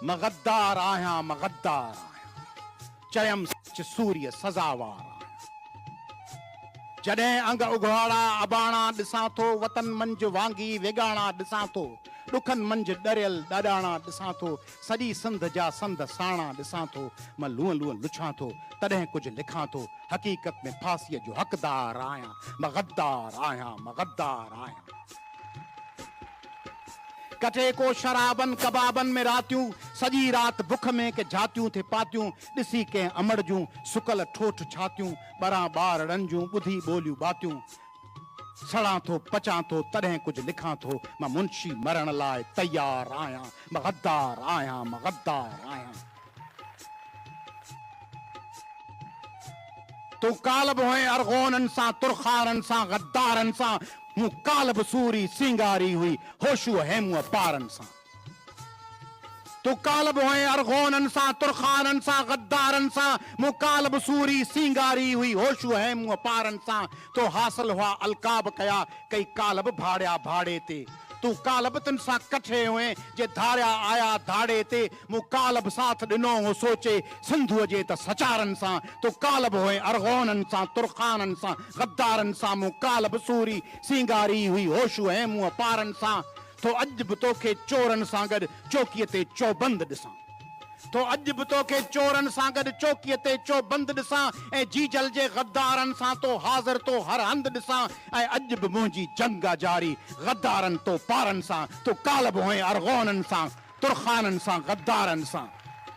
مان غدار آهيان، مان غدار آهيان. چيم سچ سوريء سزاوار آهيان. جڏهن انگ اگهاڙا اباڻا ڏسان ٿو، وطن منجهه وانگي ويڳاڻا ڏسان ٿو، ڏکن منجهه ڏريل ڏاڏاڻا ڏسان ٿو، سڄي سنڌ جا سنڌ ساڻا ڏسان ٿو، مان لونء لونء لڇان ٿو، تڏهن ڪجهه لکان ٿو، حقيقت ۾ ڦاسيء جو حقدار آهيان، مان غدار آهيان، مان غدار آهيان. ڪٽي ڪو شرابن ڪبابن ۾ راتيون، سڄي رات بک ۾ ڪي جھاتيون ٿي پاتيون، ڏسي ڪنهن امڙ جون سڪل ٺوٺ ڇاتيون، ٻران ٻارڙن جون ٻڌي ٻوليون ٻاتيون. سڙان ٿو پچان ٿو تڏهن ڪجهه لکان ٿو، مان منشي مرڻ لاء تيار آهيان، مان غدار آهيان، مان غدار آهيان. تون ڪالهه به هئين ارغونن سان، ترخانن سان، غدارن سان، مون ڪالهه به سوري سينگاري هئي هوشوء هيمونء پارن سان. تون ڪالهه به هئين ارغونن سان، ترخانن سان، غدارن سان، مون ڪالهه به سوري سينگاري هئي هوشوء هيمونء پارن سان. تو حاصل هئا القاب ڪيا، ڪئي ڪالهه به ڀاڙيا ڀاڙي تي. تون ڪالهه به تن سان ڪٺي هئين، جي ڌاريا آيا ڌاڙي تي. مون ڪالهه به ساٿ ڏنو هو سوچي، سنڌوء جي ته سچارن سان. تون ڪالهه به هئين ارغونن سان، ترخانن سان، غدارن سان. مون ڪالهه به سوري سينگاري هئي هوشو هيمونء پارن سان. ٿو اڄ به توکي چورن سان گڏ چوڪيء تي چوبند ڏسان. ٿو اڄ به توکي چورن سان گڏ چوڪيء تي چوبند ڏسان ۽ جيجل جي غدارن سان تو حاضر تو هر هنڌ ڏسان ۽ اڄ به منهنجي جنگ آ جاري غدارن تو پارن سان. تون ڪالهه به هئين ارغونن سان، ترخانن سان، غدارن سان.